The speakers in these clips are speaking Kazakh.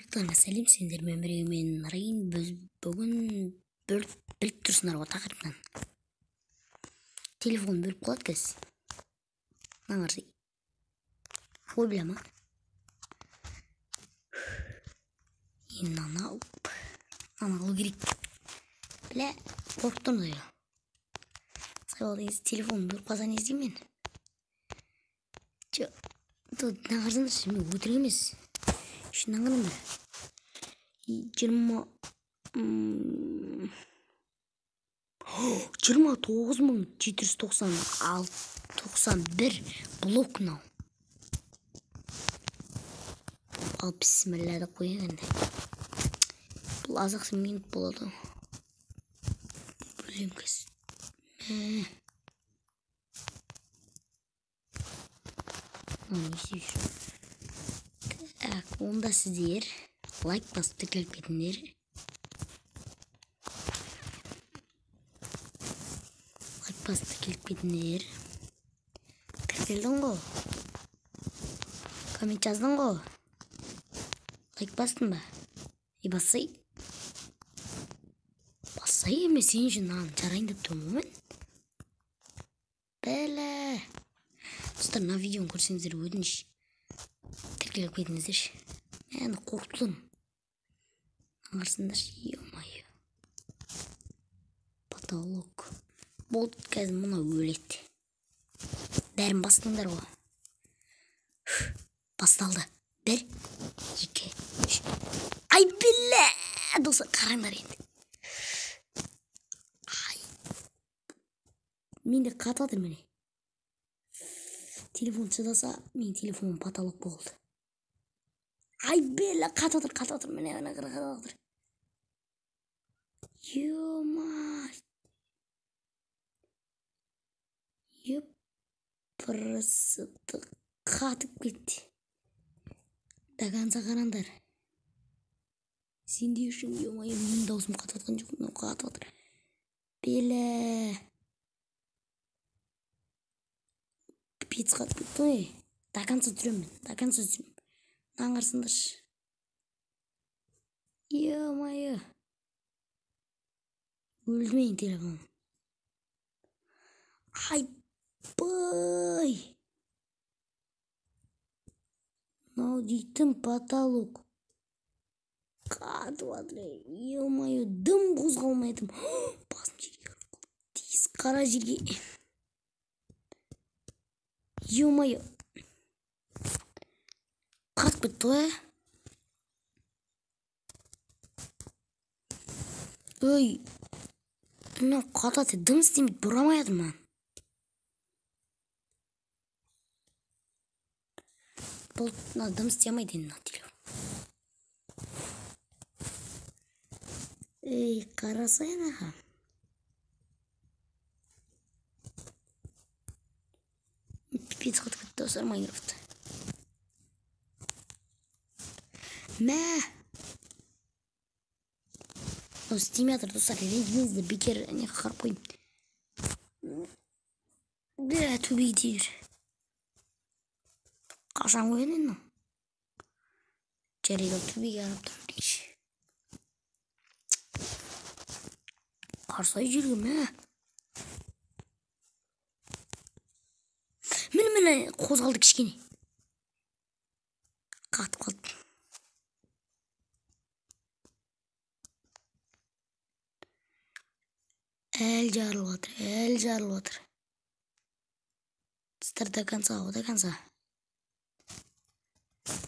Барлықтарыңа сәлем, сендермен бірге мен Райын. Біз бүгін біліп тұрсыңдар ғой тақырыптан. Телефон бөліп қалады қазір. Мына қарасай. Ой, біле ма? Енді мынаны алып, мынаны алу керек. Біле, қорқып тұрмын ғой. Сайлау деген телефон бөліп қалса не істеймін мен? Жоқ, тут мына қарасаңдаршы, мен өтірік емес. Шыннан ғана бір. 29 791 блок мынау. Ал бісміллә деп қояйық енді. Бұл аз-ақ минут болады. Бөлем қазір. Мынау не істеп жүр? Так, онда сіздер лайк басып тіркеліп кетіңдер. Лайк басып тіркеліп кетіңдер. Тіркелдің ғой. Коммент жаздың ғой. Лайк бастың ба? И бассай. Бассай емес, сен үшін мынаны жарайын деп тұрмын ғой мен. Бәле. Достар, мына видеоны көрсеңіздер өтініш тіркеліп кетіңіздерші. Мен қорқып тұрмын. Аңғарсыңдаршы, ё-моё. Потолок. Болды, қазір мынау өледі. Бәрін бастыңдар ғой. Басталды. 1, 2, 3. Ай, біле! Достар, қараңдар енді. Ай. Менде қатып жатыр міне. Телефон шыдаса, менің телефоным потолок болды. Ай, белі, қатып жатыр, қатып жатыр, міне, міне, қатып жатыр. Ё-ма. Епырысыты қатып кетті. До конца қараңдар. Сендер үшін, ё-моё, менің даусым қатып жатқан жоқ, мынау қатып жатыр. Белі. Пипец қатып кетті ғой. До конца түсіремін мен, до конца түсіремін. Мынаны қарасаңдаршы. Ё-моё. Өлді менің телефоным. Айбай. Мынау дейтін потолок. Қатып жатыр. Ё-моё, дым қозғалмай дым. Басым жерге кіріп қалды. Тез қара жерге. Ё-моё. Қатып кетті ғой. Ой, мынау қатады, дым істемейді, бұрамай жатыр маған. Бұл мына дым істей алмайды енді мына телефон. Ей, қарасай анаға. Пипец қатып кетті достар Майнкрафт. Мә. Мынау істемей жатыр достар, ренжімеңіздер, бекер не қарап қойдым. Бә, төбеге тие бер. Қашан қояды енді мынау? Жарайды, ал төбеге қарап тұрамын дейінші. Қарсай жерге, мә. Міне, міне, қозғалды кішкене. Қатып қалды. Әлі жарылып жатыр, әлі жарылып жатыр. Достар, до конца, до конца.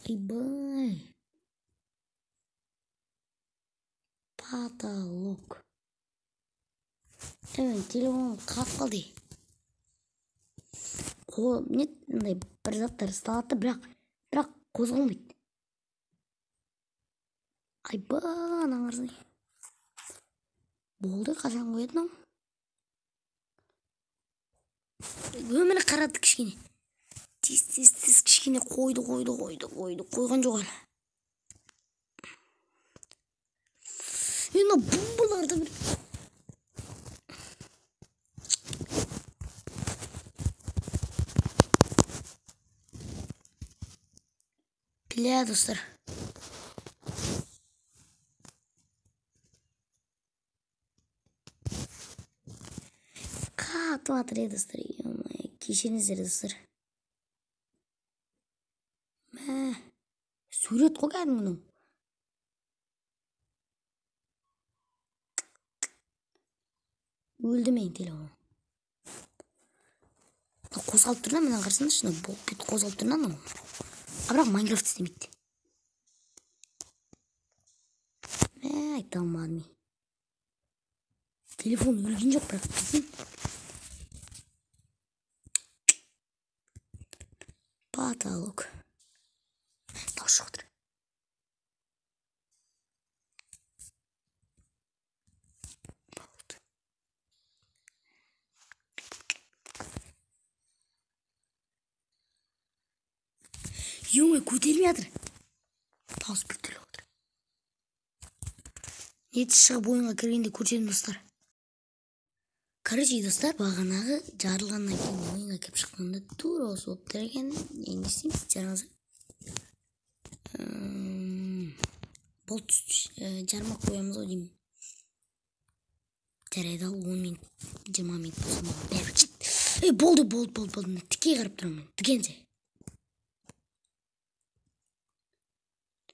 Айбай. Потолок. Әмін, телефоным қатып қалды. Не, мындай бір заттар ұсталады, бірақ қозғалмайды. Айбай, ананы қарасай. Болды, қашан қояды мынау? Өмірі қарады кішкене. Тез, тез, тез кішкене қойды, қойды, қойды, қойды. Қойған жоқ әлі. Мынау бомбаларды бір. Бля, достар. Қатып жатыр еді, достар. Кешіріңіздер, достар. Мә, сурет қой кәдімгі мынау. Өлді менің телефоным. Қозғалып тұр да, мына қарасаңдаршы, мына бүйтіп қозғалып тұр да мынау. А бірақ Майнкрафт істемейді. Мә, айта алмадым мен. Телефон өлген жоқ, бірақ прикинь. Потолок. Дауыс шығып тұр. Ё-моё, көтермей жатыр. Дауыс біртүрлі отыр. Неті шығып ойынға кіргенде көрсетемін, достар. Короче, достар, бағанағы жарылғаннан кейін ойынға кіріп шыққанда тура осы болып тұр екен. Енді не істейміз? Жарылса. Бұл жармақ қоямыз ғой деймін. Жарайды, ал 10 минут, 20 минут болса маған бәрібір. Ей, болды, болды, болды, болды. Мына тіке қарап тұрамын мен. Тікенше.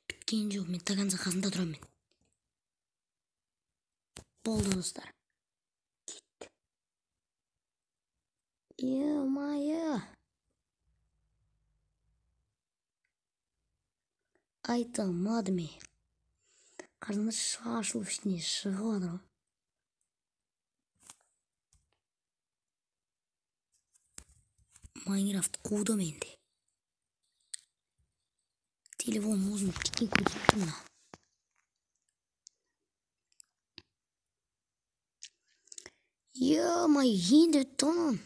Біткен жоқ, мен до конца қасында тұрамын мен. Болды, достар. Кетті. Е-мое. Айта алмадым мен. Қараңдар, шашылып ішіне шығып жатыр ғой. Майнкрафт қуды менде. Телефон өзім тіке көтеріп тұр мына. Е-мое, енді бітті ғой мынау.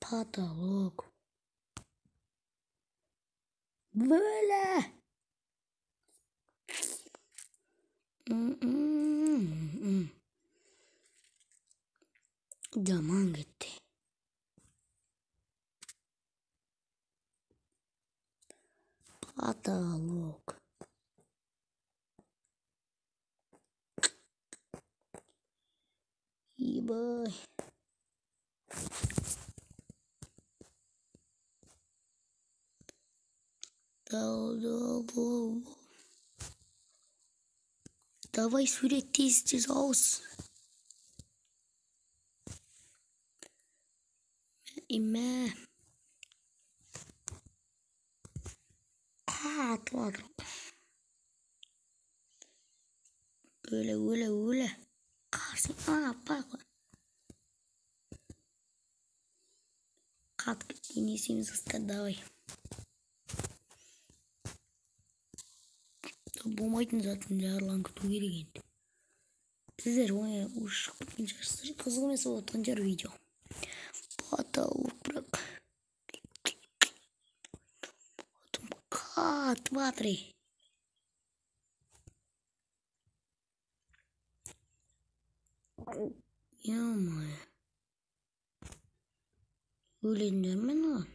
Потолок. Бөле. Жаман кетті. Потолок. Ебай. Давай сурет тез тез ауыз. Име. Қатып жатыр. Өлі, өлі, өлі. Қарсы, апай қой. Қатып кеткен не істейміз, достар, давай. Болмайтын заттың жарылғанын күту керек енді. Сіздер оңай шығып кеткен шығарсыздар. Қызық емес болып жатқан шығар видео. Потолок бірақ. Қатып жатыр. Е-мое. Өлетін мен оған.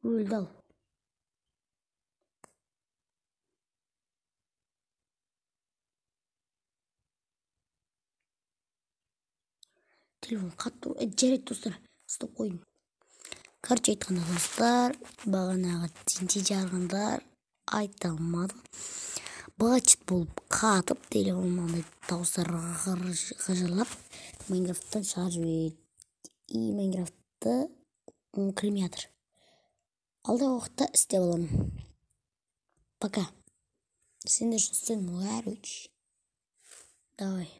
Өлді ау. Телефон қатты. Жарайды, достар, стоп қойдым. Короче айтқанда, достар, бағанағы тинти жарғандар айта алмадым. Бачыт болып қатып, телефон мынандай дауыстар ғыжырлап, Майнкрафттан шығарып жіберді. И Майнкрафтты кірмей жатыр. Алдағы уақытта істеп аламын. Пока. Сендер үшін істедім, короче. Давай.